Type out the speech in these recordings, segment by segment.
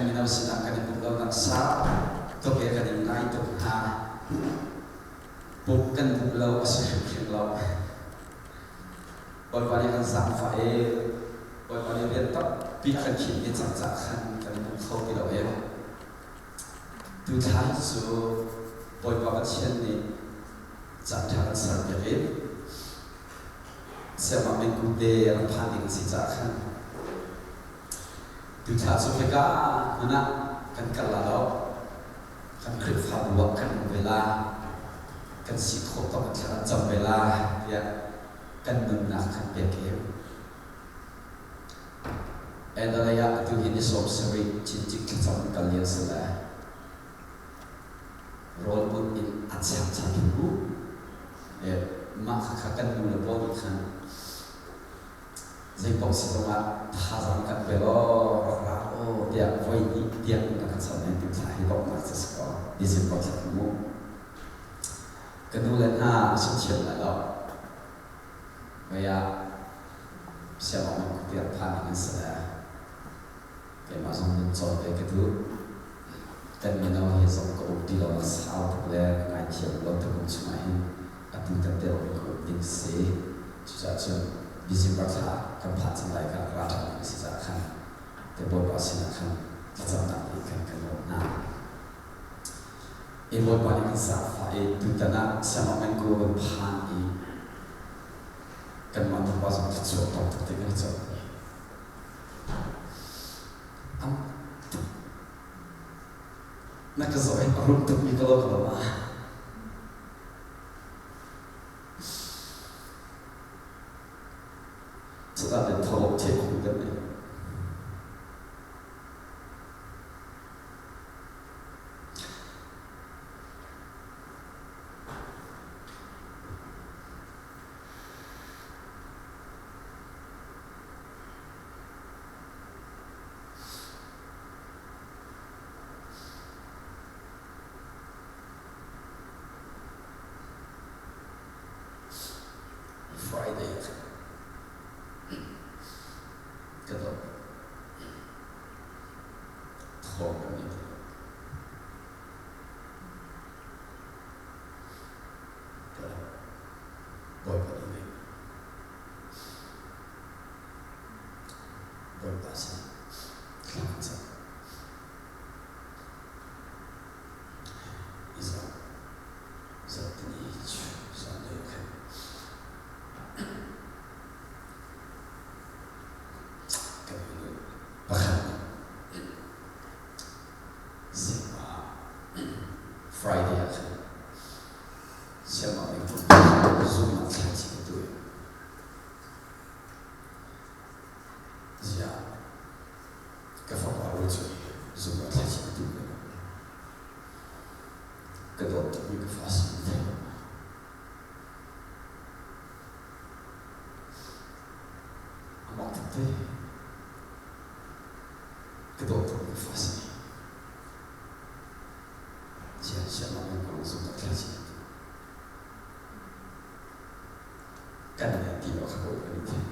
Kan mino sinah kan i pumh lonak sau tuk i kan in ngai tuk hna. Pumh kan duh lo a si hrimhrim lo. Bawipa nih kan zaangfah i Bawipa nih rian tampi a kan khinh i cang cah khan kan i pum kho ti lo i tuthla hi cu Bawipa Pathian nih caanṭha kan serpiak i Siangmah mingku te rak phan ding a si caah khan tuthla cu hika hmun ah kan kal la lo. Kan Khrihfabu ah kan um ve la, kan si khawh tawk in thla kan cam ve la tiah kan nunnak kan pek i Adelaide ah atu hi ni 70 cincik thlacam kal lio si le rawl bunh in a changchang hu mah khakha kan nu le pawl nih khan Zeipaoh si zongah thazaang kan pe law rak ra aw tiah voi hnih tiang na ka cham i thla hi bawmhnak cu si kaw December thla khi mu. Ka nu le hna a si thiam lai lo. Voi ah siangawng in khuapi rak phan ding an si le keimah zong nun cawn ve ka duh. Kan mino hi zong ka um ti lo a sau tuk le ka ngaithiam lo tukum chungah hin atu tan te in ka um ding si. Cucaah cun December thla kan phan cang lai ka ra ṭhan ding a si caah khan te Bawipa sinah khan thlacamnak nih khan kan nawl hna. I Bawipa nih kan zaangfah i tutan ah sianginn ko kan phan i kanmah nupa zong thluachuah tam tuk te kan i cawk. Na ka zoh in a rum tukmi ka lo ka lo ah. Cuka in thawlawk theh khum kan nei. Friday ka dawt. Thawng kan ngei ti lo. Bawipa nih ngei. Bawipa sin thla kan cam. Izah zarhtini Sunday ah khan kan nu pakhat nih zingka Friday ah khan sianginn nih zumnak thlaici ka tuah. Ziah ka fapa ru cu zumnak thlaici ka tuah ve. Ka dawt tukmi ka fa si thei lo. Amak tuk te. Ka dawt tukmi ka fa si. Ziah sianginn nih kong zumnak thlaici ka tuah. Kan nei ti lo kha Bawipa nih thei.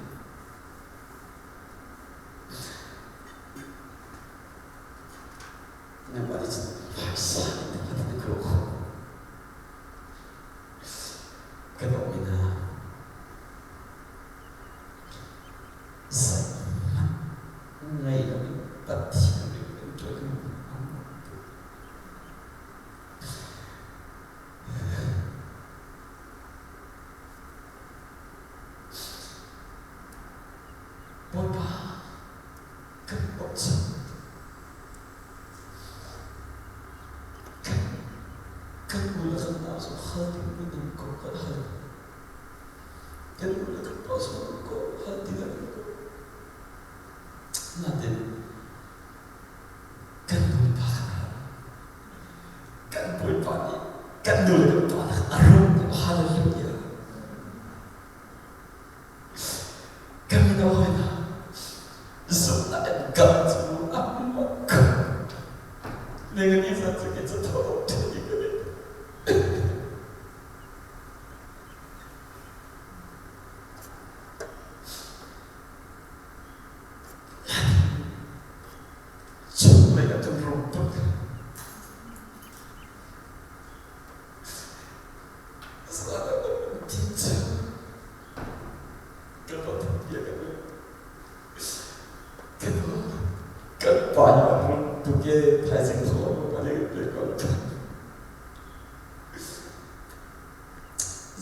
Nangmah nih cun phaisa in na kruh khawh. Ka dawtmi hna, zeihmanh ngei loin Pathian rian kan ṭuan kan Bawipa kan bochan. Kan u le kan nau zong hal ding minung ko kan hal. Kan u le kan pa zong ko hal ding an ko. Natin kan Bawipa kan hal. Kan Bawipa nih kan nu le kan pa nak a rum hallelujah. Kan mino hawi hna, zumhnak in kal cu a mak. Ningani zan cu kei cu tho ṭhi ka ni. Chung lei ka tu. tuk. Ti cu ka dawt bia ka duh. Ka nu kan pa hi a rum tuk e thaizing thawng ka le pe ko.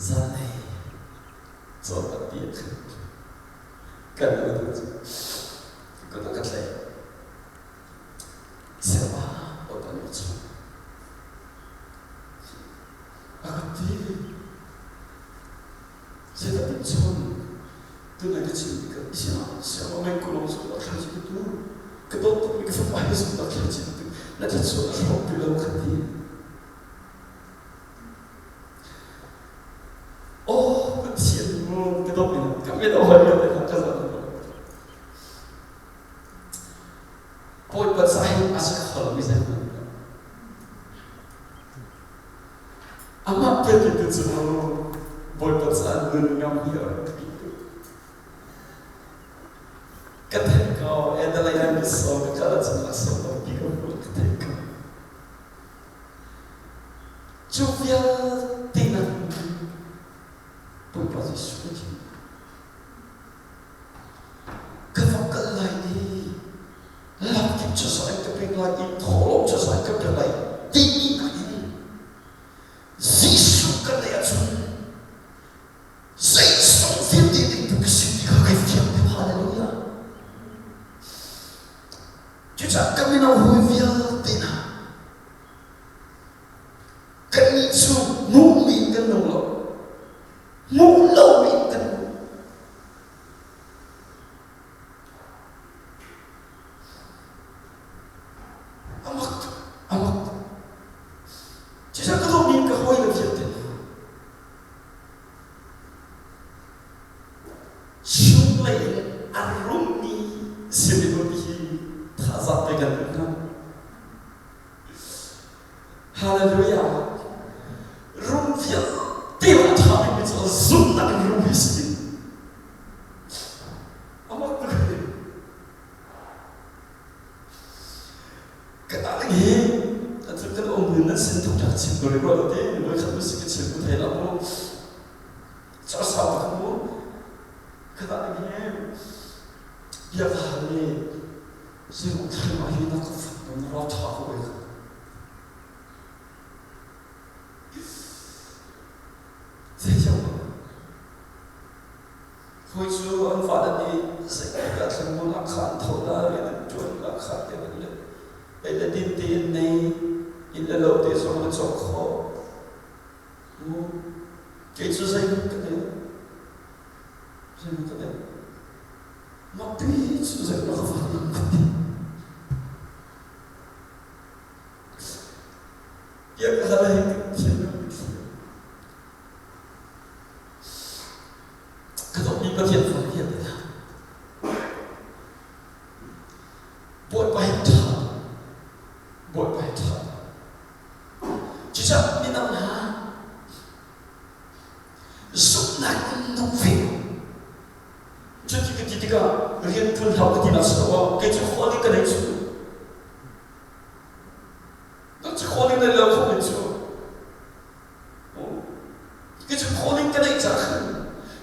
Zanlei cawn a ti kan nu cu ka ka tlaih. Siapa Bawipa nih a chim. A ka ti. Zeidah in chun tunai ka chim ka siang siang mei kulong su a thla chi tu ka dawt tuk mi ka fapa he su a thla chi tu na thla su a hrawk ti lo ka ti. Oh, Pathian mu ka dawt in ka mit a hoi ka ka zan. Bawipa ca hi a si kho lomi zeihmanh lo. Amah vialte tu cu Bawipa ca nun ngam hi a rak ṭih tuk. Ka theih ko, Adelaide an so ka kal ahcun laksawng tampi ka hmuh ka theih ko. Cu vialte nak Bawipa Jesuh ka thim. Ka va kal lai i lamkip cu an ka pek lai i thawhlawm cu an ka pek lai timi nakin Jesuh ka lei ahcun zeizong vialte ding tu ka si ti kha kai fiang deuh. Hallelujah. Cucaah ka mino hawi vialte hna kannih cu hmuhmi in kan nung lo. Hmuh lomi in kan nung. A mak tuk, a mak tuk. Cucaah ka dawtmi ka hawile vialte hna, chunglei in a rummi simi hi thazaang pe kan duh hna. Hallelujah! Rum vialte a ṭha bikmi cu zumhnak in rum hi si. A mak tuk hi. Ka dang hi atu kan um nan sin thok ṭha chim ko rih rua te voi khat mu si ka chim ku thei la mu. Char sau tak mu. Ka dang hi bia ka hal ni Zeiruang thil ah hi na ka fak na ral ṭha ko ei kha. Zeitiang ma? Hawi cu an fale nih zeitik ah thlanmual ah kha an tho la, rian an ṭuan la kha te an le ei le din te in nei, inn le lo te zong an cawk khawh. Mu kei cu zeihmanh ka nei lo. Zeihmanh ka nei lo. Makpi cu zeidah ka van lang ka ti. Tiah ka hal hei thiam ka thiam. Ka dawtmi Pathian fa vialte hna. Bawipa hi ṭha. Bawipa hi ṭha. Cucaah midang hna zumhnak in nung ve. Cuti ka ti tikah rian ṭuan hlah ka tinak si lo ah kei cu calling ka nei cu. Nang cu calling nei lo kho men cu. Kei cu calling ka neih caah khan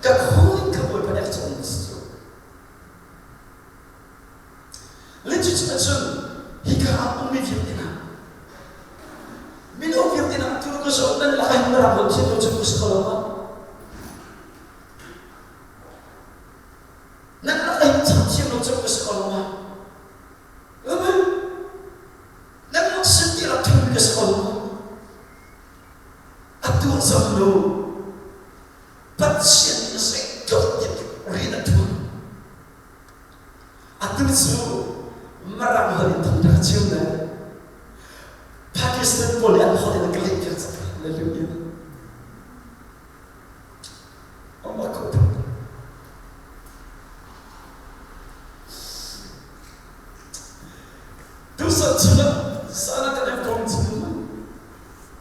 ka calling kha Bawipa nih a ka cawn si cu. Le cucu cun hika ah ummi vialte hna mino vialte hna tu ka zoh nan lakah hin rak rawn thiam lo cu ka si ko lo ma. Nan rak ei cham thiam lo cu ka si ko lo ma? Amen. Nan rak sin ti rak thumi ka si ko lo ma? Atu zong lu Pathian nih zeitluk in rian a ṭuan. Atu cu Mirang holh in thawngṭha ka chim le Pakistan pawl nih an holh in an ka leh piak cang. Hallelujah. Tusan chungah sana kan i kom chung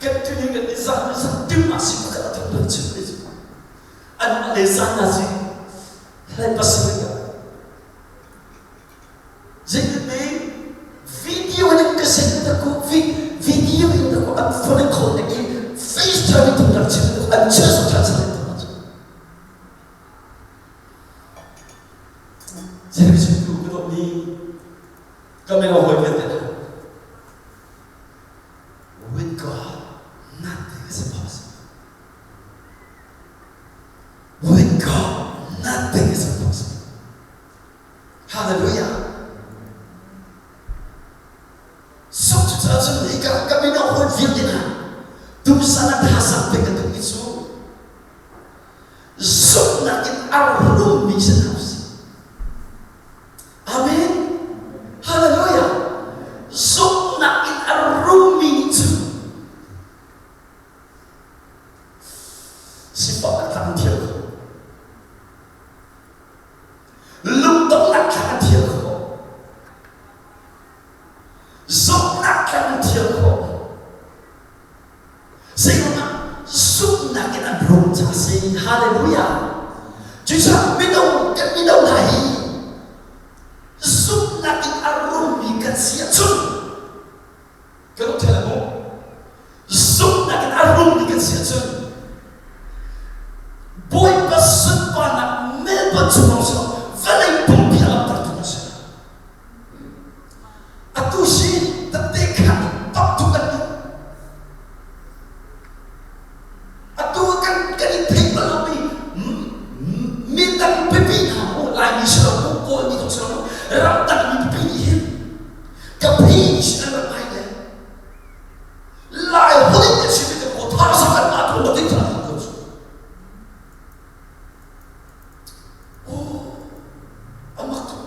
kan tuni kan i zah ni zah tim ah si pakhat a thong dang chim te cu an le zan na si hlai pasal ka zeitin ne video in ka sen. da ko video in da ko an phone call in FaceTime in rak chim an church tha chim Zei chimtu ka dawt ni ka mino hawi vialte hna With God nothing is impossible. With God nothing is impossible. Hallelujah. So cucaah cun hika ka mino hawi vialte hna tumsan ah thazaang pek ka duh ti cu zumhnak in a rummi si hna usih. Amen. Hallelujah. Zumhnak in a rummi nih cun sifak a tlang thiam kho. Lungdonghnak thla an thiam kho. Zumhnak thla an thiam kho. Zeiruangah zumhnak in an rum ca a si. Hallelujah. Cucaah mino kan mino hna hi zumhnak in a rummi kan si ahcun kan um ṭhel mu. Zumhnak in a rummi kan si ahcun Bawipa sunparnak melbourne chung lawng si lo vawlei pumpi a langhtertu kan si. Atu si tette khan tam tuk kan duh. Atu kan kan i theih bal lomi midang pipi hna mu Laimi si lo mu Kawlmi zong si lo mu ramdang mi pipi nih hin ka phi sin an rak ngai le Lai holh in kan chim i kan aw tha sa kan mah tu ma ting tha ko cu. Oh, amak tuk.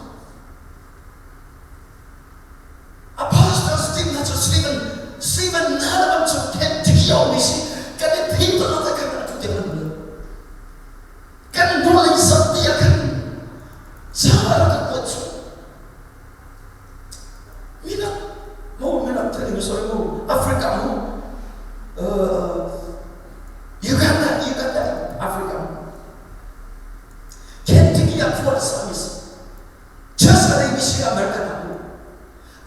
A pastor Stephen cu Stephen Stephen na le bang cu Kentucky a ummi si kan i thei bal lo kan atu tiang kan um kan hnu lei zat ti ah khan ca rak kan kuat cu minak mo minak telling sorry mo Africa mo uh, Uganda Uganda Africa Kentucky ah khua a sami si Church a neimi si American ah mu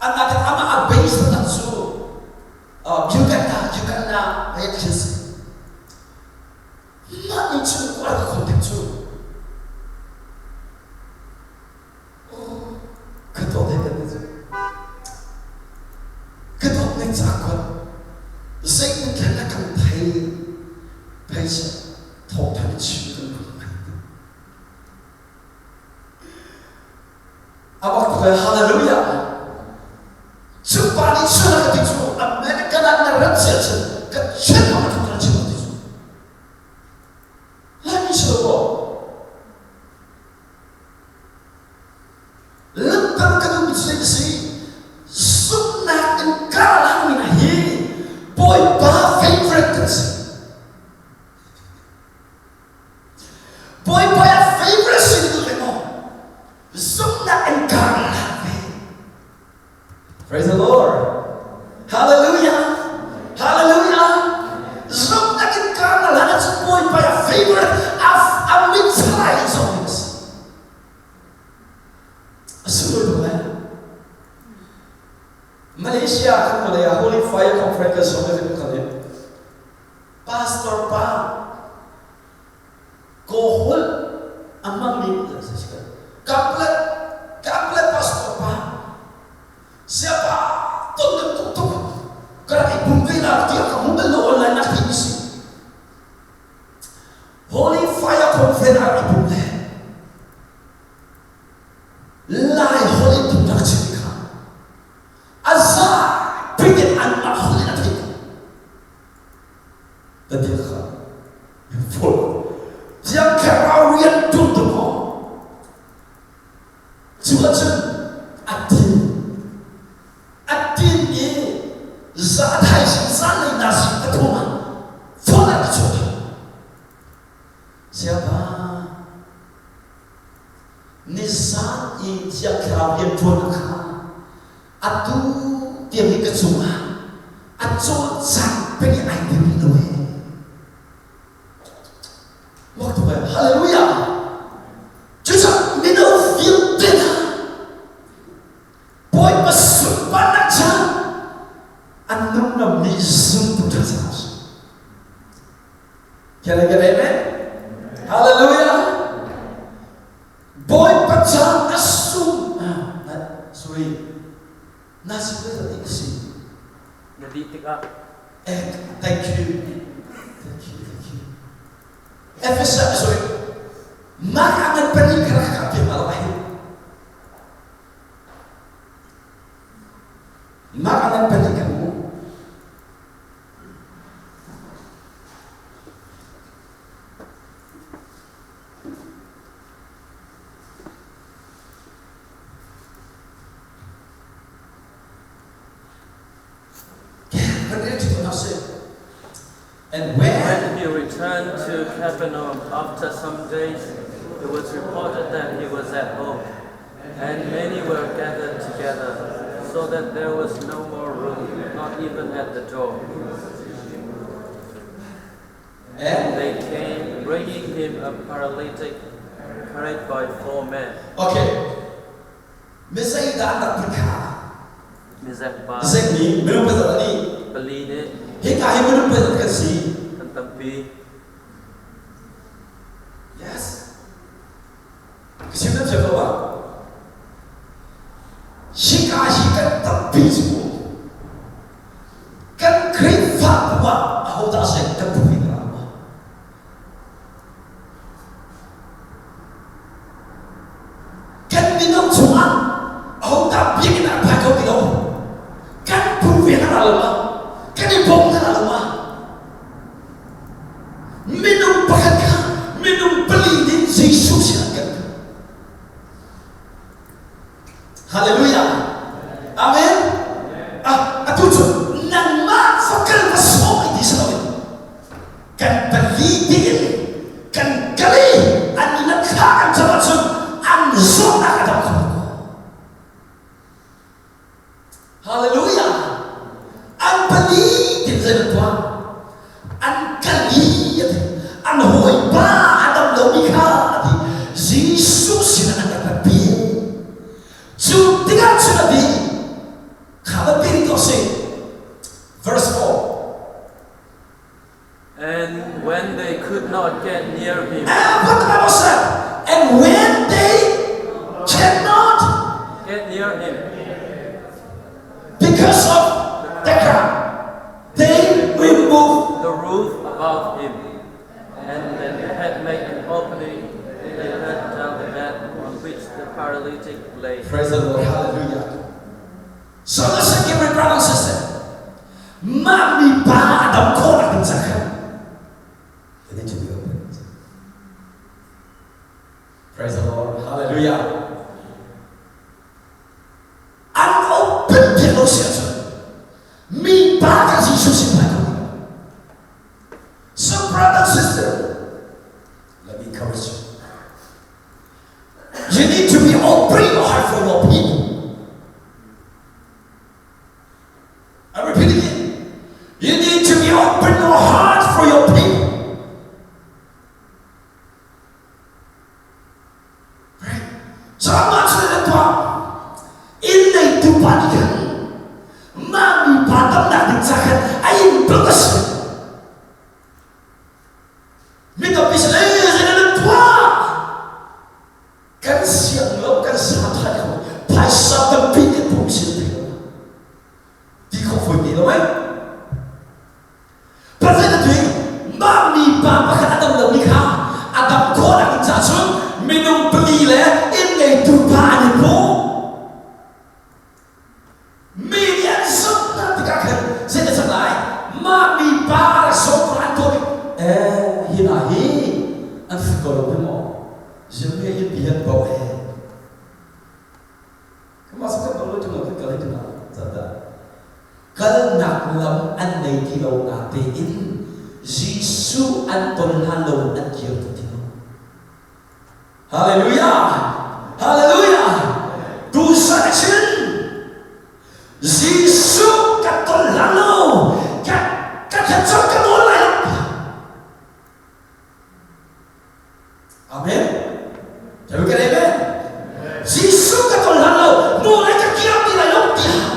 Anatin amah a base tak cu Uganda Uganda he thil si mah nih cun a rak contact cu Ka dawt he kan ti Ka dawt ning ca kuat zeitin khan a kan thei phei seh thawngtha na chim kan kun A bak tuk hallelujah cu pa nih cun a ka ti cu American ah na rat sia cun ka chin ma ka chim ti cu Laimi si lo maw Langhter ka duhmi cu zei si? Zumhnak in karhlang mi hi Bawipa favorite kan si. Bawipa a favorite si na duh ve maw? Zumhnak in karhlang ve. Praise the Lord. Hallelujah. Hallelujah. Zumhnak in karhlang ahcun Bawipa a favorite a mit salai in zong a si. A sunglawi tuk lai. Malaysia kan vawlei ah Holy Fire Conference kan sawm kan kal i Pastor pa Kawhol a hmangmi Kaplet Kaplet pastor pa siapa ton kan tuk tuk ka rak i pum ve la tiah ka hmu bal lo online nak theih si Holy Fire Conference ah i pum le Lai holh in phung rak chim kha a za pikin anmah holh in a theih ka ti kha full Thiang Thlarau rian ṭuan tuk maw cu ahcun a tin a tin i za thaizing zanlei nazi pathum ah phone ah ka chuah Siapa nizan i Thiang Thlarau rianṭuan kha atu tiang hi ka cungah a cawlcang peng i ai tim rih lo he. Mak tuk eh. Hallelujah. Cucaah mino vialte hna Bawipa sunparnak chan. nung ngam mi zumtu ṭha si hna sih. Can I get amen? Hallelujah! Bawipa caan a sung. Sorry. Na si ko na si. Na dih tikah. Eh, thank you. Thank you, thank you. Ephesus, sorry. Mark angan pani kara ka pi mal ai. Mark angan pani kan mu. And when, when he returned to Capernaum after some days, it was reported that he was at home, and many were gathered together, so that there was no more room, not even at the door. And they came, bringing him a paralytic carried by four men. Okay. Mizei dah an rak ti kha? Mizek pa. Mizek nih minung pazat ani. Pali nih. Hika hi minung pazat kan si. Kan tampi. Yes. Ka chim nan thiam lo ba? Hika hi kan tampi cu kan Khrihfabu ah ahodah seh kan phu in ra ma? Kan minung chungah ahodah biakinn ah phai kho ti lo? Kan phu ve hna lo ma? Kan i bawm hna lo ma? Minung pakhat kha minung pali nih Jesuh sin an kan Hallelujah. Amen. Ah, atu cu nangmah fakal va sawm ai ti si loin kan pali tiin kan kali an ina thla kan cam ahcun an zawtnak a dam kho Hallelujah. An pali tin zei nan tuah? An kali a ti. An hawipa a dam lomi kha a ti. Jesuh sinah an rak ratpi. Cu tikah cun a ti. Kha va pin ko si. Verse 4. And when they could not get near him. And what the Bible said? And when they cannot get near him because of the crowd, they removed the roof above him. And when they had made an opening, they let down the mat on which the paralytic lay. Praise the Lord. Hallelujah. So listen, give my brother and sister. Mah mipa a dam khawh nak ding ca khan they need to be opened. Praise the Lord. Hallelujah. An open piak lo si ahcun mi pa kha Jesuh sin phai ko. So brother and sister, let me encourage you. You need to be open your heart for your people. I repeat again. You need to be open your heart for your people. Right? So amah cu nan tuah. Inn nei tu pa nih khan mah mipa damnak ding ca khan a inn bak a si. Mi tampi sin ei zei nan tuah. Kan siang lo, kan sa thai kho, phaisa tampi kan phung sin thei lo. Ti kho foi ti lo mai. Pathian a tui mah mipa pakhat a dam lomi kha a dam khawh nak ding caah cun minung pali le inn ngeitu pa an i hmu. Mi nih an zumh hna tikah khan zei dah cang lai? Mah mipa a rak sawm kha an tuah bik. Eh, hi hna hi an fut ko lo hme maw? Zirmi hi pi an bauh he. Mah sakap bang lo ṭung lo kal hi ṭung zata. Kalnak lam an nei ti lo na tein Jesuh an ton hlan lo an kir tu ti lo. Hallelujah! Hallelujah! Tu san chin Jesuh ka ton hlan lo ka ka thlacam ka nawl lai lo. Amen. Can we get amen? Jesuh ka ton hlan lo, nawl ai ka kir ti lai lo tiah.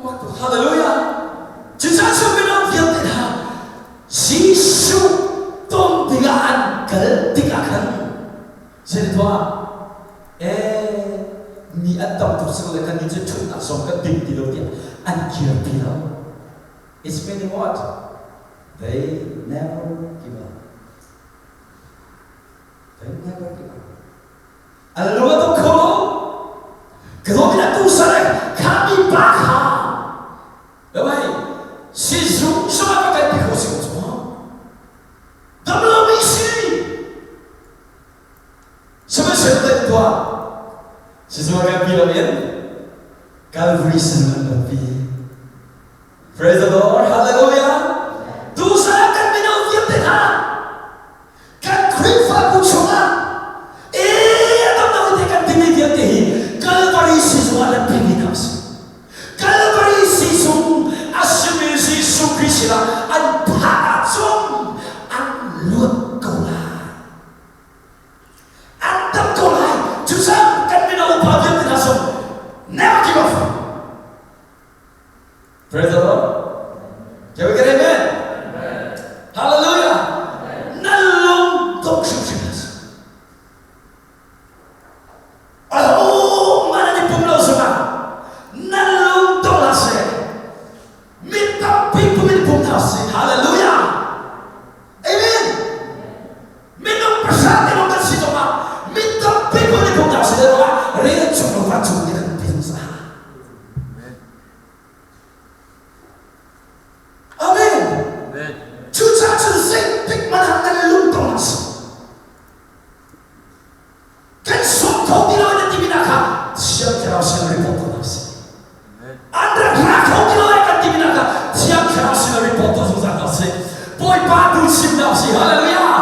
Amak tuk. Hallelujah. Cucaah cu mino vialte hna Jesuh ton tikah an kal tikah khan zei tuah eh mi an tam tuk cang le kan nih cu ṭhutnak zong kan ding ti lo tiah an kirpi lo. It's meaning what? They never give up. They never give up. An lung a dong kho lo. Ka dawt in atu sare kha mi pa kha Lamai sizung zong ah ka kan ti kho si ko cu ma. Dam lo mi si. Sihmanhsehlaw dai tuah sizung ah kan pi lo in Calvary sizung an rat pi. Praise the Lord. Hallelujah. Tuzan kan mino vialte hna kan Khrihfabu chungah ee dam te kan timi vialte hi Calvary sizung ah rat pimi hna si. Calvary sizung a simi Jesuh Khrist sinah an phak ahcun an luat ko lai. An dam ko lai. Cucaah kan mino upa vialte hna zong never give up. Praise the Lord. Can we get amen? Amen. Hallelujah. Na lung dong hrimhrim hlah seh. Aho man an i pum lo zongah na lung dong hlah seh. Mi tampi pum in pum hna seh. Hallelujah. Amen. Minung pasal te lawng kan si zongah mi tampi pum in pum hna seh ruangah rel chung lo va chung ti kan pi zungzal. Amen. Cucaah cun zeitik hmanh ah nan lungtong a si. Kan sung kho ti lo na timi nak kha Thiang Thlarau sin report tuah hna si. An rak ra kho ti lo kan timi nak kha Thiang Thlarau sin report tuah zungzal hna si. Bawipa tu chim hna si. Hallelujah.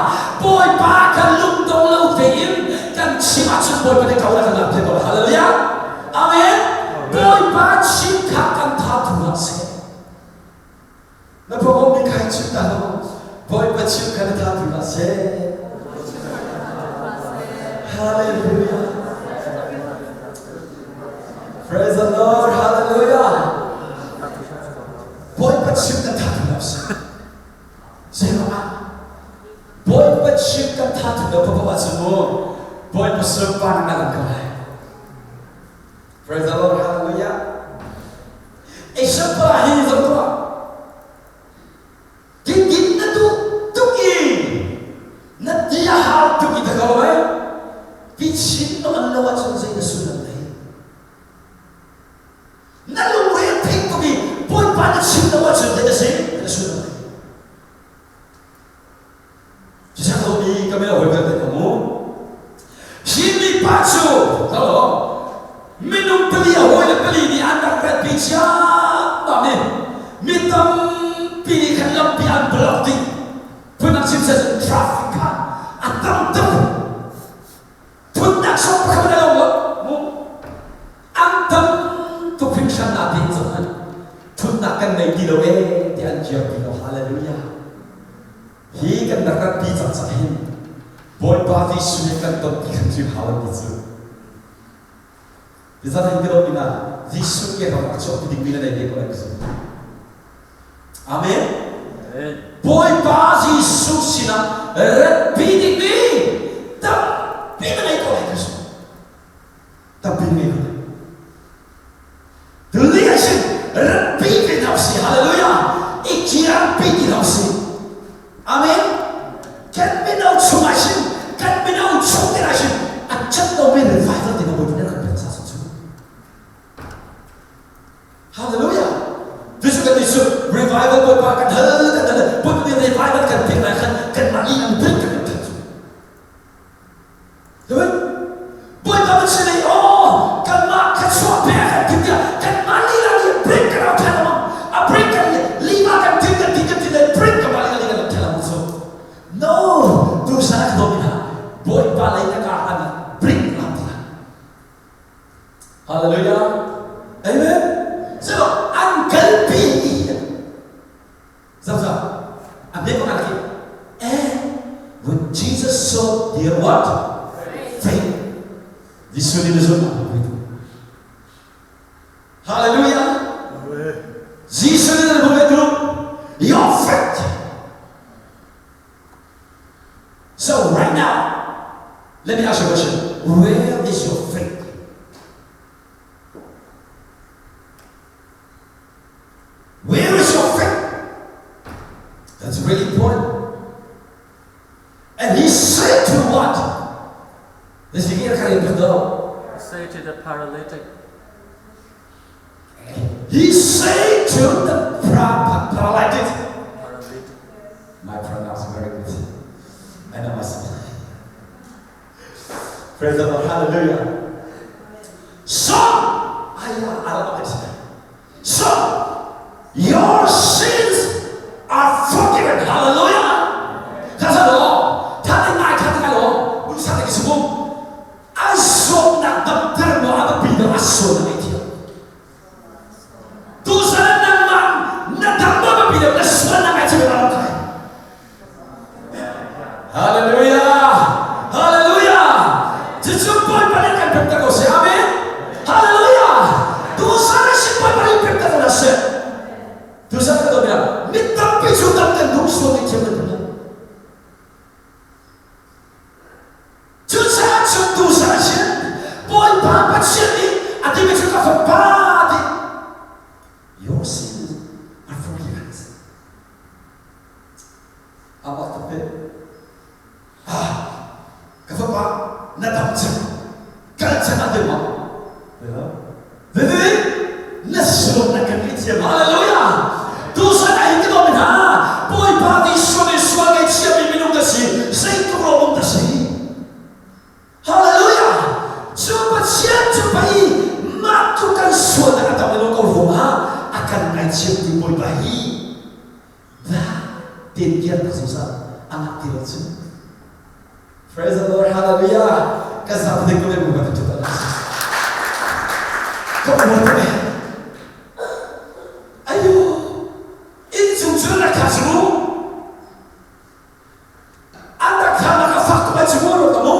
Bawipa kan lungdong lo tein kan chim ahcun Bawipa nih ko na kan lak piak ko. Hallelujah. Amen. Bawipa chim kha kan tha tu hlah seh. Na pawngam mi kai chim ta lo. Bawipa chim kha na tha tu hlah seh. Hallelujah. Praise the Lord. Hallelujah. Bawipa chim kan tha tu hlah seh. Zeiruangah? Bawipa chim kan tha tu lo paoh ahcun mu Bawipa sunparnak na lang ko lai. Praise the Lord, hallelujah. Example ah hin zoh tuah. Dindin na duh tuk i na ti a hal tuk i ta ko mai. Ti chin no an lo ahcun zei na sullam nei. Na lungre a theih tuk i Bawipa na chim lo ahcun zei na si na sullam nei. Cucaah mi ka mino hawi vialte hna mu. Hi mipa cu hello minung pali a hawi le pali nih an rak ratpi ciammam i mi tampi nih khan lampi an block dih. Phundang chim seh cun traffic kha a tam tuk. Phundang sawm pakhat a lo lo mu. An tam tuk hringhran natein zohhmanh thutnak kan nei ti lo ee ti an kir ti lo. Hallelujah. Hi kan rak ratpi cang cang hin Bawipa Jesuh he kan ton ti kan thil hau an ti cu. Tizan hin ka dawt ah Jesuh ke ram ah chuak ti dingmi na nei ve ko lai ka zumh. Amen. Bawipa Jesuh sinah ratpi dingmi tampi na ngei ko lai ka zumh. Tampi na ngei ko lai. Tuli a si ratpi ve hna usih. Hallelujah. I kiarpi ti hna usih. Amen. Kan mino chung ah hin kan mino chung te ah hin a cat lomi revival ti na Bawipa nih a kan pek sa cu. Hallelujah. Jesuh kan Jesuh revival Bawipa kan hal kan hal Bawipa nih revival kan pek lai khan kanmah nih an pek kan kan cu. Bawipa kan sin i aw kanmah kha chuah pe kan ti tiah kanmah lila nih break kan rak than amang a break kan lima kan tin kan ti kan ti le break kan mah lila nih kan rak than amang so no tu sana ka dawt hna Bawipa lei na ka han break lam ti Hallelujah Amen so an kalpi Zau zau. A hme pakhat khi. And when Jesus saw their what? Faith. Jesuh nih na zumh a hmu Hallelujah. Jesuh nih nan hmu tu your faith. So right now, let me ask you a question. Where is your faith? Where is your faith? That's really important. And he said to what? This is He said to the paralytic. He said to the paralytic. Paralytic. My pronounce very good. I know myself. Praise the Lord. Hallelujah. Son, I, I love it. Son, your sins are forgiven. Hallelujah. 他说罗，他的爱，他的爱罗，不是他的什么，阿说那得得罗，阿得比得阿说那一条。都是那嘛，那他妈妈比得那说那个就那个。Hallelujah! Hallelujah! Cucu boy paling kan pepta ko si Amen. Hallelujah! Dosa na si boy paling pepta ko na si. Dosa ka to bilang, mitampi sutam kan dosa ni siya na. Cucaah cun tuusa a si. Bawipa Pathian nih a timi cu ka fapa a ti. Your sins are forgiven. A bak tuk te. Ah, ka fapa na dam cang. Kal cang a ti ma. Veve na sual na kan ngaihthiam. Hallelujah. Tuusan ah hin ka dawt mi hna. Bawipa Jesuh nih sual ngaihchiami minung ka si. Zeitluk lawmawm ka si. Hallelujah. Cu Pathian cu pei mah cu kan sualnak a tam in ko ruangah a kan ngaihchiam tu Bawipa hi da ten kian tak zungzal a ngah ti lo cu. Praise the Lord. Hallelujah. Ka zap ding ko le mu ka tu ta. Ka uar ko eh. Ayo. Inn chung cu na kha cu. An rak kha na ka fak tuk ai cu ro ka mu.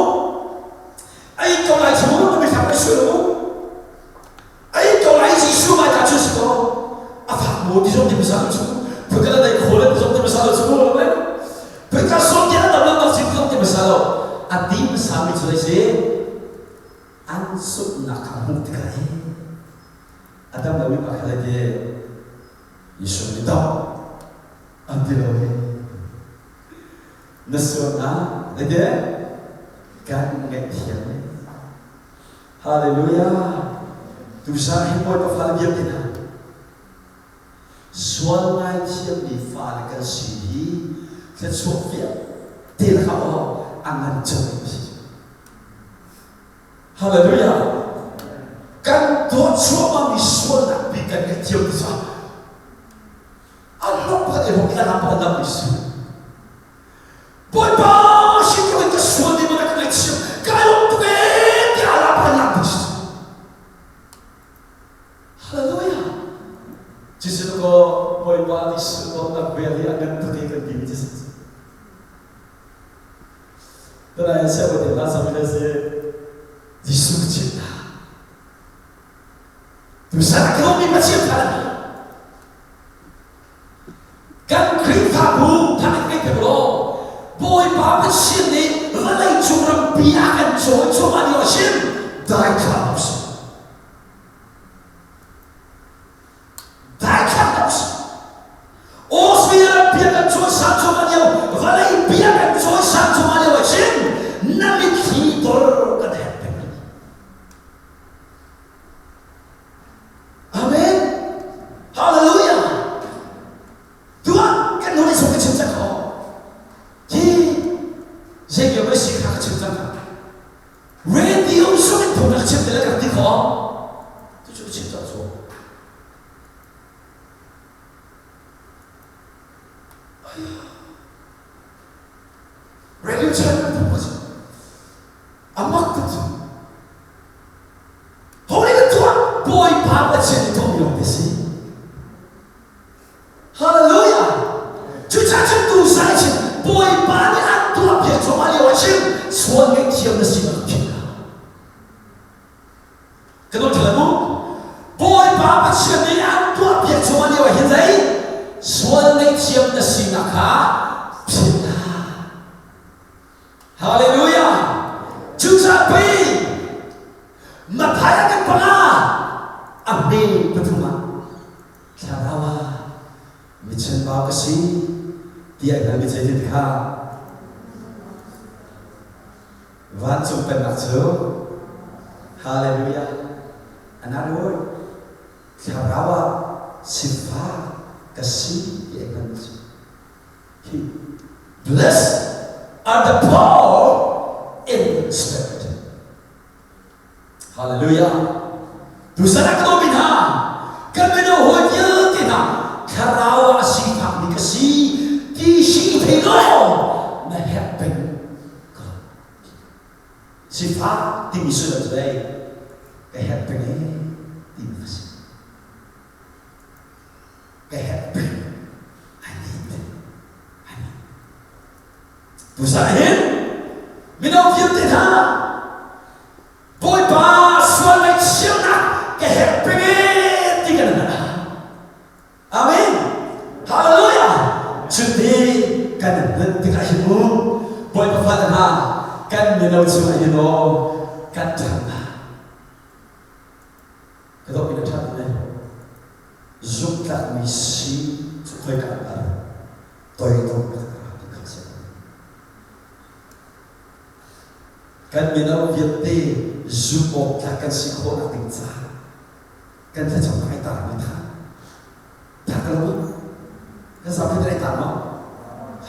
Ai ko lai cu na mi thak ai su mu. Ai ko lai Jesuh mai ta cu si ko. A fak mu ti zong ti masa cu. Phukala dai khole ti zong ti masa cu lo mai. Peka som ti an dam lo si ti zong ti masa lo. A ti masa mi cu dai si. An suknak kha hmuh tikah hi a dam lomi pa kha dai ti Jesuh nih dam an ti lo hi. Na sualnak dai ti kan ngaihthiam. Hallelujah! Tuzaan hi Bawipa fale vialte hna, sual ngaithiammi fale kan si hi thluachuah vialte lakah aw a ngan cemmi a si. Hallelujah! Kan dawt cuahmahmi sualnak bik kan ngaihthiam ti caah a hlawk pakhat i hlawk i a lam pakhat lam si. Bawipa sin ka sual ding na ka ngaihchiam ka lawm tuk ee tiah ala pa lang ti si. Hallelujah. Jesuh ko Bawipa nih sullam vel hi a ngan tuk i kan ti mi si. Tunai siapa dia lah sampai si Jesuh cinta. Tu sana kau mi macam mana? Kan Khrihfabu tha in kan law Bawipa Pathian nih vawleicung rampi a kan cawi cuahmah lio ah hin dai thlah u sih. Dai thlah u sih. Australia rampi a kan cawisan cuahmah lio, vawleipi a kan cawisan cuahmah lio ah hin na mitthli dor kan herh peng rih. Amen. Hallelujah. Tuah kan nu nih ka chim cang ko. Hi zei ka si kha ka chim cang. Radio sung in phung ka chim te le ka ti kho. Tu cu ka chim cang cu. Radio channel phung ka chim. Amak tu cu. Holy kan tuah Bawipa Pathian nih tuahmi lawng te si. Hallelujah! Cucaah cun tu sai chin Bawipa nih an tuah piak cuahmah lio ah chin sual ngaihthiam na si bantuk thin hna. Ka dawt ṭha mu. Bawipa Pathian nih an tuah piak piak chungah lio ah hin zei sual ngaihthiam na sinak kha philh hlah. Hallelujah! Cucaah pei Matthai ah kan panga a hme pathum ah thlarau ah michanbau ka si tiah hngalmi zeitin kha vancung pennak cu Hallelujah another word thlarau ah sifak ka si ti ai hngalmi cu He blessed are the poor in spirit. Hallelujah. Tusan ah ka dawmi hna, kan mino hawi vialte hna, thlarau ah a sifakmi ka si ti si thei law na herh peng ko. Sifak timi sullam cu dei ka herh peng e timi ka si. Ka herh peng. I need. I need. Tusan hin mino vialte hna Bawipa sual ngaihchiatnak ka herh peng e ti kan hngalh. Amen. Hallelujah. Cuti kan hngalh tikah hin mu Bawipa fale hna kan mino chungah hin aw kan ṭhang hna. Ka dawh in a ṭhat ne. Zumhtlakmi si cu khoika ah toidornak a ra ti kha si. Kan mino vialte zumh awk tlak kan si khawhnak ding caah kan thlacamnak ai tarmi tha tha ka lo kan zapi ai tar maw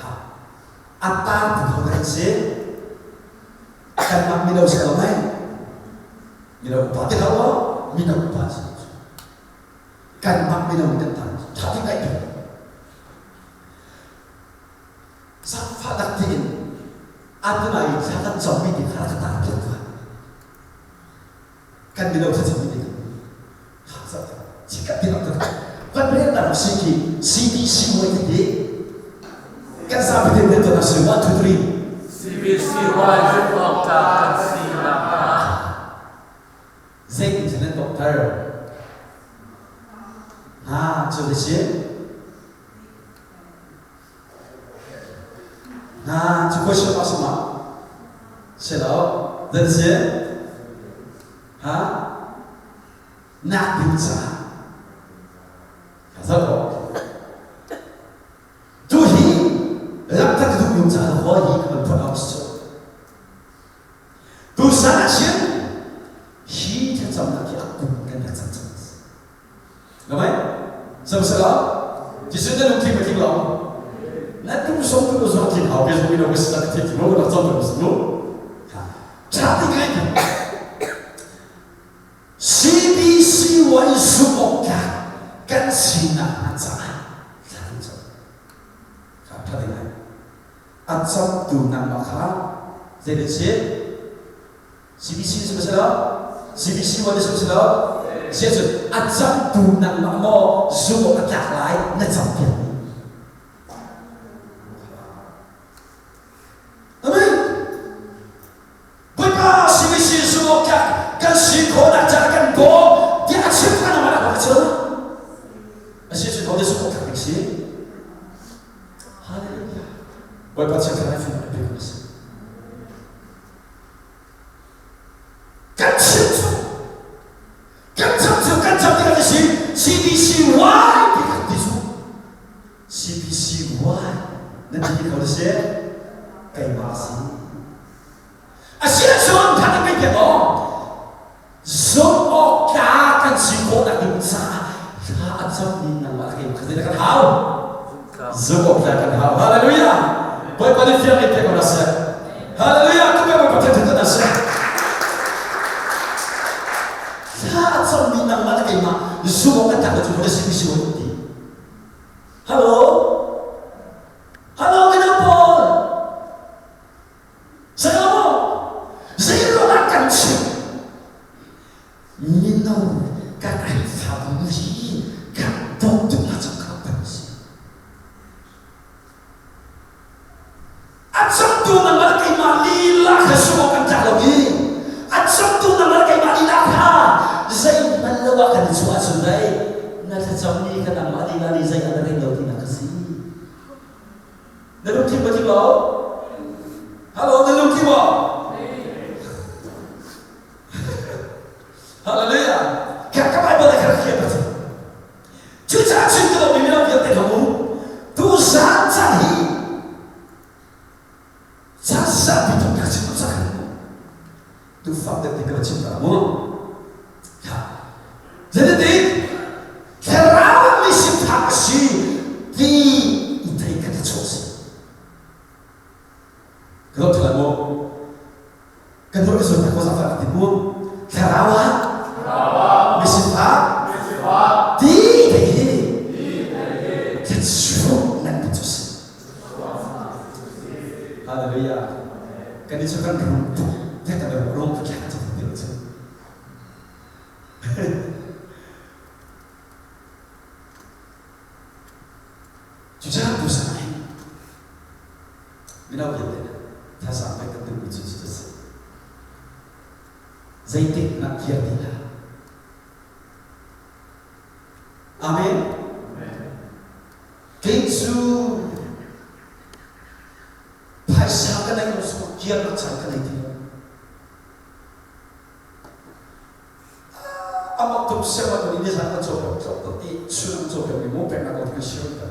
ha a tar tu kho kan si kanmah mino si lo mai mino upa ti lo mino upa si kanmah mino kan tar tha ti ngai Zaangfah tak tein Adonai thla kan cammi ti kha ka tar piak tuah. Kan mino thla cammi ti kha chikat ti rak kan rel nak si ki CBC way ti ti kan zapi te te tuah si 1 2 3 CBC Y zumh awk tlak kan si nakhnga Zeitin cun nan dokter ha cu ti si Na cu question mark sama si lo dan si ha nak ding caah ka zoh ko tu hi lamkhat ka duh caah hawi hi ka van phot out cu tu san ah chin hi thlacamnak hi a kum kan rak cam cang Namai? Sihmanhsehlaw Jesuh na lungthin ma tling lo? Na tum song tu zong tling hau ke zong ino ka sila ka thei mo ka chom ka mu. Tha ti ngai kan. CBC wai zum ok tlak kan sinak hna caah thla kan cam. Kha tha ti ngai. A camtu nangmah kha zei na si? CBC sihmanhsehlaw CBC wan sihmanhsehlaw siahcun a camtu nangmah maw zumh awk a tlak lai na campiak mi Amen Bawipa CBC zumh awk tlak kan si khawhnak caah kan bawm tiah a chim kha nangmah nak a chim a si cun hote zumh awk tlak ding si Hallelujah Bawipa chiat thlarau fim a pe ko si Kan chim cu kan cham cu kan cham tikah si CBCY ti kan ti cu CBCY na ti ko si keimah si a si ahcun kha kan kai aw zumh awk tlak kan si khawh nak ding caah thla a cammi nangmah keimah kha zeidah kan hau Zumh awk tlak kan hau. Hallelujah! Bawipa nih fiang in pek ko hna seh. Hallelujah! Ka Bawipa Pathian thangṭhat hna seh. Thla a cammi nangmah le keimah zumh awk kan tlak lo cu na si si ti. Hello? Hello, mino pawl! Zei Zeiruangah kan chim? Mino ka Khrihfabu hi kan dawt tuk hna cang kha kan si. A cangtu nangmah keimah lila kha sungawk kan tlak lo i a cangtu nangmah keimah lila kha zeihmanh lo ah kan i chuah ahcun dai na thlacam. Thlacammi kha nangmah lila nih zei ah na rel lo tinak a si. Na lungthin maw tling lo? Hello, na lungthin maw? Hallelujah. Ka ka Bible le ka rak khiah pati. Cucaah cun ka dawtmi mino vialte kha mu, tu zan caan hi caan zapi tuk ka chim sak mu. Tu fak deuh ti ka chim ta mu. Kha. Zeititik thlarau mi sifak a si ti i thei kha chuak si. Ka dawt ṭha mu. Kan ruah i ko zafar ka ti mu. Thlarau ah misifak ti thei hi thluachuah ngan ti cu si. Hallelujah. Kan i cu kan rum tuk te kan rum rum tuk kha ti cu. Cucaah tu sang hin mino vialte thazaang pek kan duhmi cu cucu a si. Zeitik na kir ti hlah. Amen. Kei cu phaisa ka neih lo sungah kirnak caan ka nei ti lo. Amah tuk sianginn nih nizan kan cawpiak tlok tuk i chun an cawpiak mi mu peknak ko kan share ta.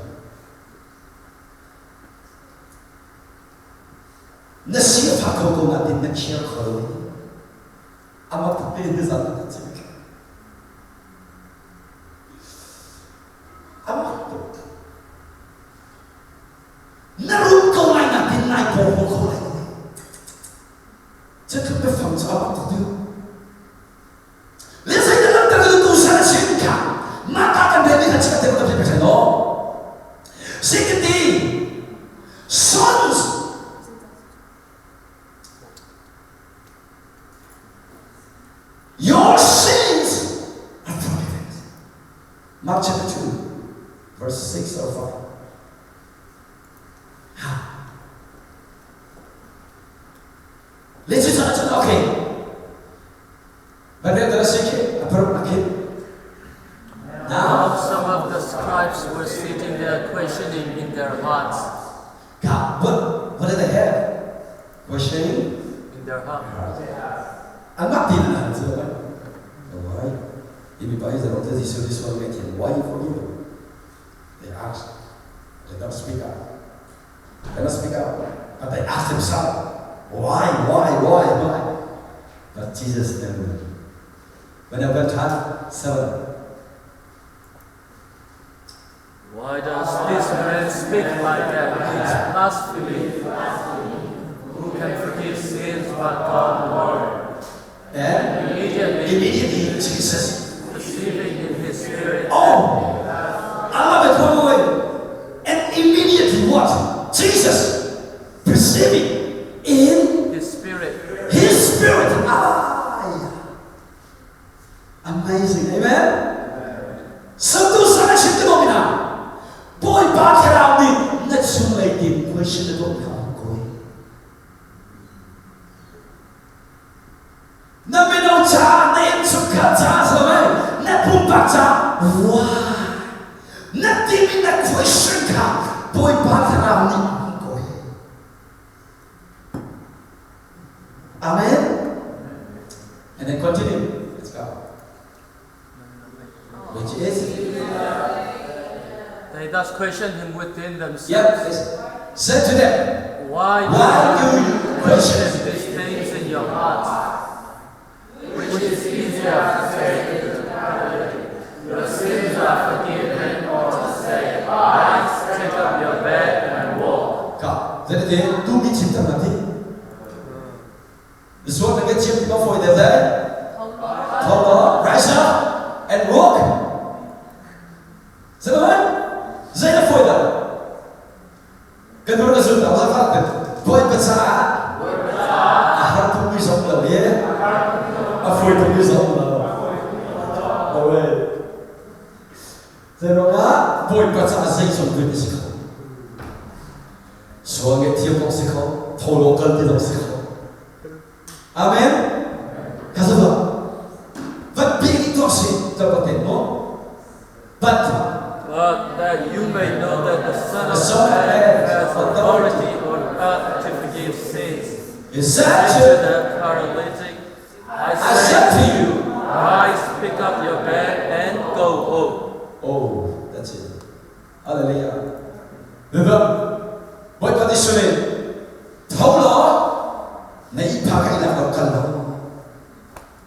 Na si a fak kho ko nain na khiar kho lo. Amah tuk te nizan kan chim. Amah tuk. Na rum ko lai nain nai paw kho lai. Cutluk biafang cu a rak tuk deuh. Le zeidah lam kan tu san a si kha mah ta kan rel ni kha chiat te ka phi phe no. Secondly, sons your sins are forgiven. Mark chapter 2, verse 6 or 5. Ha. Le cu cun cun okay. Van dal si khi a paruk na khit. Now some of the scribes were sitting there questioning in their hearts. Ka what did they have? Questioning in their hearts. An mak ti na cu why? Imi pa hi zarong te Jesuh hi sual ngai thiam. Why you forgive him? They ask. They don't speak up. They don't speak up. But they ask themselves, why, why, why, why? But Jesus never. When I went up, 7. Why does this man speak like that? It's blasphemy. Who can forgive sins but God alone? And Immediately, immediately Jesus, perceiving in his spirit oh, I love it, wait, wait, wait. And immediately what? Jesus perceiving in his spirit his spirit. Ah, yeah. Amazing, amen? Satu sana chim te domina. Bawipa thlarau nih na chunglei tin question na tuah kha koi. Na mino ca, na innchungkhar ca si lo na pumpak ca, why? Na timi na question kha Bawipa thlarau nih a hmuh ko hi. Amen. And then continue. Let's go. Which is? They thus questioned him within themselves. Yep. Said to them, Why Why do you question these things in your hearts? Which is easier to say to the paralytic, Your sins are forgiven, or to say, Rise, take up your bed and walk. Ka, jadi tu mi chim tam nanti. Suat na chim ti ma foi de le. Thong rise up and walk. Selamat. Zai na foi da. Kan ur na zun na la fa te. Boy pa cha. A har tu mi zong lo ye. A foi tu mi zong lo. Awe. Zai rong ah boy pa cha zai zong tu si kho. Sual nge thiam dong si kho. Tho lo kal ti dong si kho. Amen. Ka zaba. Vat bi ni tuak si ka pa te mo. But But that you may know that the Son of Man has authority on earth to forgive sins. He said to to the paralytic, I I say said to to you, you, rise, pick up your bed, and go home. Oh, that's it. Hallelujah. Remember, Bawipa Jesuh nih tho law na ihphah kha i lak law kal law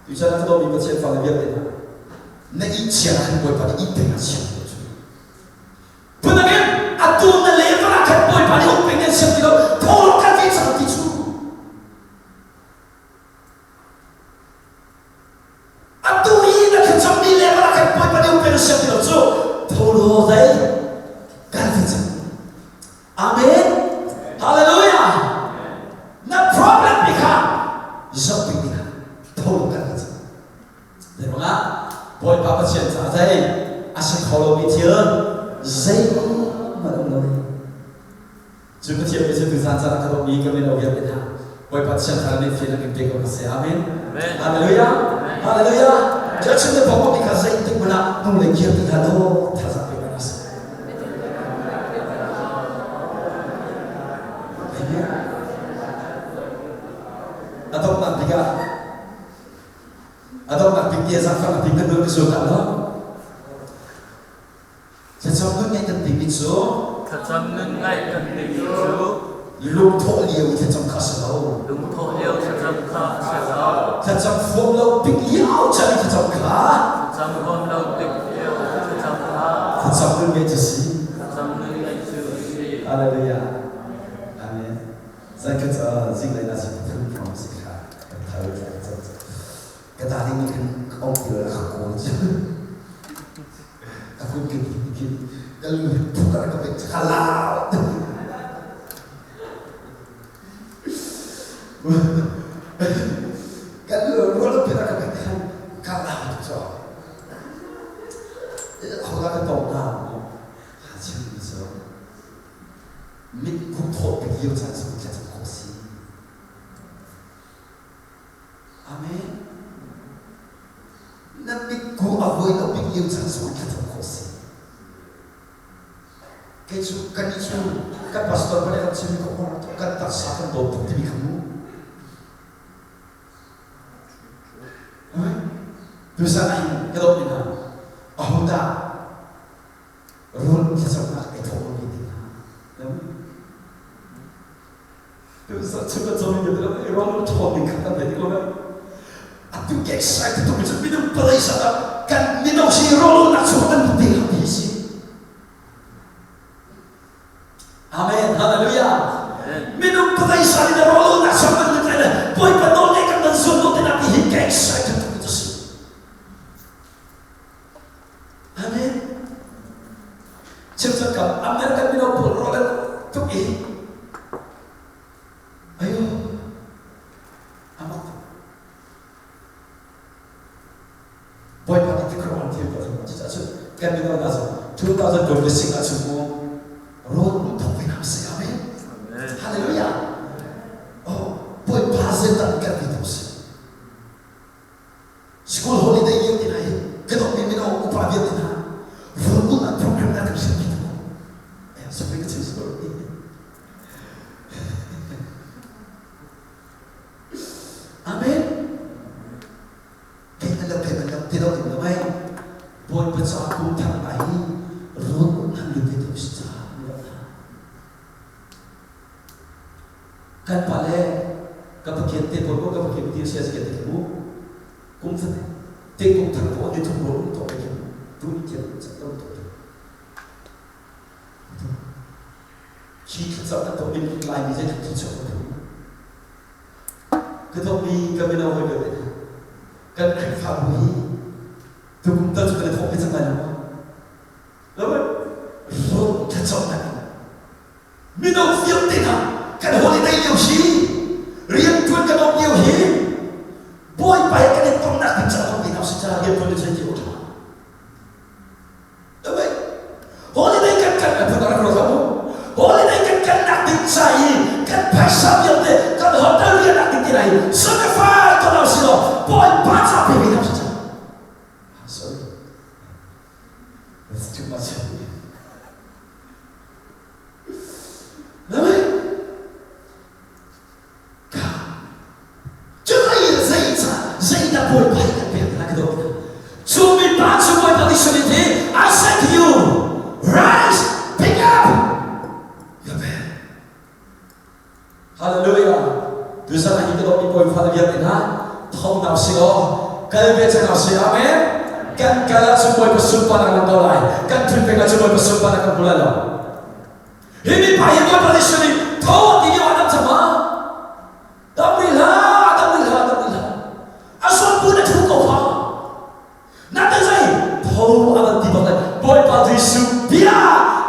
tuchan ah ka dawtmi Pathian fale vialte hna na ihchia ah khan Bawipa nih ih peng a chiah ti lo cu. Phundang in atu na level ah khan Bawipa nih um peng an siam ti lo tho law kal ve cang ti cu. Atu i na thlacammi level ah khan Bawipa nih um peng a siam ti lo cu tho law dei kan ti cang. Amen. Hallelujah. Na problem pi kha zoh ping ding ah tho law kan ti cang. Zeirangah Bawipa Pathian caah zei a si kho lomi thil zeihmanh um lo. Cu Pathian nih cu tuzaan caan ah ka dawtmi ka mino vialte hna Bawipa Thiang Thlarau nih fian a kan pek ko hna seh. Amen. Hallelujah. Hallelujah. Judge na bawk mi kha zeitik hmanh ah hnu lei kir ti hlah law thazaang pe hna seh. Amen. A donghnak bik ah a donghnak bik ti a zaangfah bik kan nun ka zul ta lo. Thlacam nun ngaih kan timi cu Thlacam nun ngaih kan timi cu lungthawh lio i thlacam kha a si lo. Lungthawh lio thlacam kha a si lo. Thlacam huam lo tik lio can i thlacam kha Thlacam huam lo tik lio thlacam kha thlacam nun ngaih cu si. Thlacam nun ngaih cu a si. Hallelujah. Amen. Zan khat zinglei na si phun phun si kha kan thar ka ta ding khan ka ong ti la ka kawl cu. A kun kin kin ka lu hi phuk ah ka pek ka lau. Kan lu rual pin ah ka pek khan ka lau tuk so. Ahodah ka tong na ha chim mi so. Mit khup thawt pek lio caan cu thlacam khawh si. Amen. Na mitku a voi lo bik lio caan zong thlacam khawh si. Kei cu kan i cu kan pastor pale kan chimmi ko kan taksa kan dawt tuk timi kha mu. Tusan ah hin ka dawt mi hna ahodah rul thlacamnak ai thawh lomi ti hna. Atu ke excited tuk cu minung palei sa kan mino si rolo nak chung kan te ti si. Amen. Hallelujah. Minung palei sa ni rolo nak chung kan te le Bawipa nawl ngai kan nan zuam lo te nak ti hi ke excited tuk cu si. Amen. Chimchak kam American mino pawl rawl an tuk i ayo amak tuk. Bawipa nih tikro an thil ka thum cucaah cun kan mino hna zong 2026 ah cun mu rawl um thok ve hna seh. Amen. Hallelujah. Oh, Bawipa zetan kan ti tuk si. School holiday lio te hna hi ka dawtmi mino upa vialte hna runkulhnak program na kan hrilhpi tu sorry ka chim sorry Amen kei lo kei lo ti lo in lo mai Bawipa ca kum thar lai hi run han lut ve tu si ca Kan pale ka Pathian te pawl ka Pathian ti sia sia ti mu kum fate te kum thar ko ni thum ro to ke tu ni tian chat to to khi thlacam an to min lai mi zai thi chok tu ka to mi ka mino hoi be kan Khrihfabu hi tu kum tal chu kan thok pe chang lai lo Lo thlacamnak in mino vialte hna kan holiday lio hi riantuan kan um lio hi Bawipa he kan i tonnak ding caah kan hna si caah riantuan ni zei ti awk ṭha. Amen. Holiday kan kan kan phun rak ro mu. Holiday kan kalnak ding ca i kan phaisa vialte kan hotel riannak ding ti lai sacrifice to si law Bawipa ca pe ve hna si caah. Sorry. That's too much. Tho hna usih law kal ve cang usih. Amen. Kan kal ahcun Bawipa sunparnak lang ko lai. Kan thun peng ahcun Bawipa sunparnak kan hmu lai lo. Hi mipa hi Bawipa Jesuh nih tho ti lio ah dam cang ma? Dam rih hlah, dam rih hlah, dam rih hlah. A suan bu na thu ko kha. Na te zei tho a van ti bak le Bawipa Jesuh bia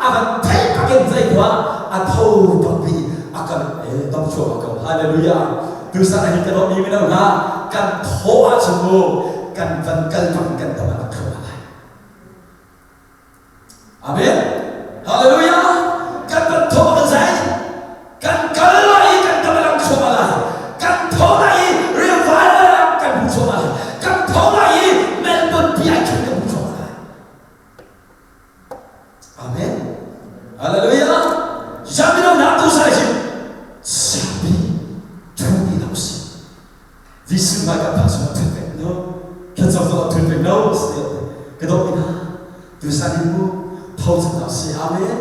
a van thei bakin zei khua a tho bak bi a kan e dam chuak ko. Hallelujah. Tusan hi kan mi mino hna kan tho ahcun mu kan van kal bak kan dam a tho lai. Amen. Hallelujah. Kan van tho kan zai. Kan kal lai i kan dam lang chuah lai. Kan tho lai i revival kan hmu chuah lai. Kan tho lai i Melbourne pi ai kan hmu chuah lai. Amen. Hallelujah. Zamino na tu sai hin sapi thu ti lo si. Jesuh hmai ka phak sungah thut pek no. Thlacam zong thut pek no. Ka dawt mi hna. Tusan in mu tho cang hna si. Amen.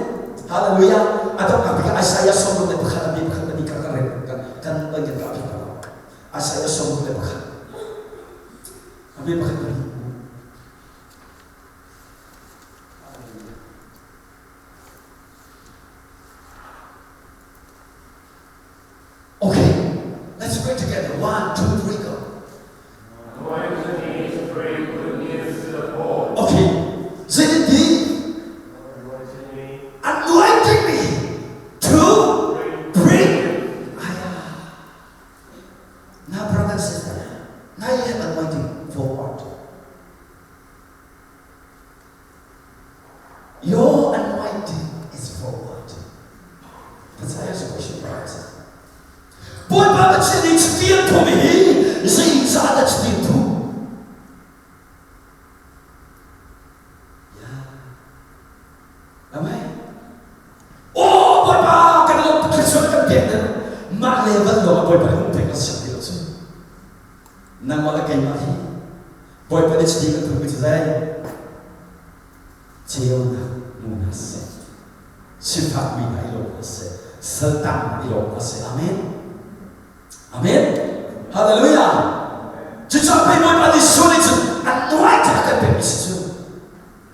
Hallelujah. A donghnak bik ah Isaiah 61 a bi pakhat a bi kan kan kan kan kan kan ka phak lo. Isaiah 61 a bi pakhat a bi. Okay, let's pray together. One, two, three, go. Anointed me to bring good news to the poor. Okay, zeitinti Anointed me anointing me to bring Now, brother and sister, now you have anointing for what? Your anointing is for what? That's I ask a question, brothers. Bawipa Pathian nih chitiang thum hi zeicah dah chitiang thum? Yeah. Amen. Oh Bawipa kan lawm tuk thluachuah kan pek na mah level lawng ah Bawipa nih um pek kan siang ti lo cu. Nangmah le keimah hi Bawipa nih chiti kan thummi cu zei? Ceunak mu hna seh. Sifakmi hna i lawm hna seh. Saltang hna i lawm hna seh. Amen. Amen. Hallelujah. Cucaah pei Bawipa Jesuh nih cun an nuai kha a kan pekmi si cu.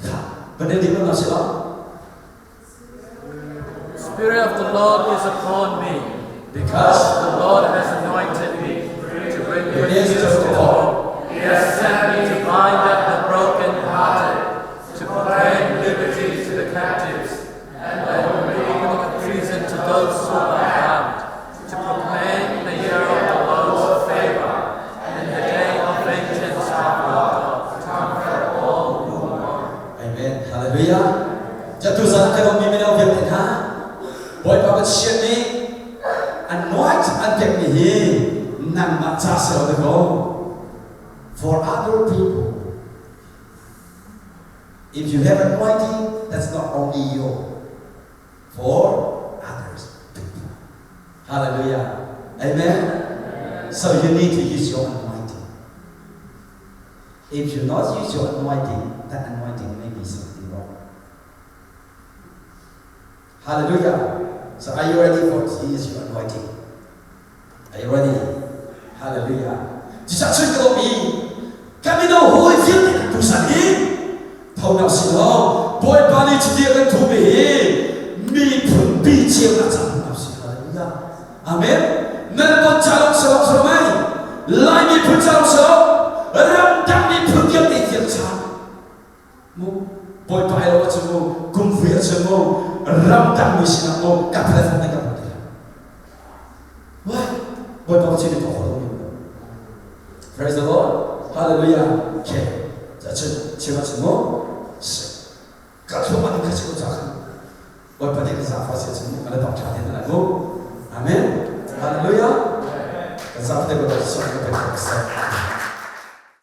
Kha, van rel ding hna seh law. Spirit of the Lord is upon me, Because the Lord has anointed me to bring good news to the poor. He has sent me to bind up the brokenhearted, to proclaim liberty to the captives, and the opening of prison to those who are bound, to proclaim the year of the Lord's favor and the day of vengeance of our God, to comfort all who mourn. Amen. Hallelujah. Jatuzan kan ummi mino vialte hna, Bawipa Pathian nih anoint an pekmi hi nangmah ca si lo dakaw. For other people. If you have anointing, that's not only you. For others people. Hallelujah. Amen. So you need to use your anointing. If you not use your anointing, that anointing may be something wrong. Hallelujah. So are you ready for to use your anointing? Are you ready? Hallelujah. Cucah chun ka lawm i kan mino hawi vialte kan tusan hi tho na si law Bawipa nih chiti a kan thumi hi miphun pi ceunak ca hmu si. Hallelujah. Amen. Nan ton ca lawng si lo si lo mai. Lai miphun ca lawng si lo. Ramdang miphun vialte tiang ca. Mu Bawipa ai lo ahcun mu kum vui ahcun mu ramdang mi sinah mu ka platform na ka hmu ti lo. Why? Bawipa Pathian nih tuah khawh lomi. Praise the Lord. Hallelujah. Okay. Cun chim ahcun mu ka thluak ah kha chim ca khan Bawipa nih kan zaangfah si ahcun kan i tong ṭha te hna lai mu. Amen. Hallelujah. Kan zaangfah te Bawipa Jesuh kan pek seh.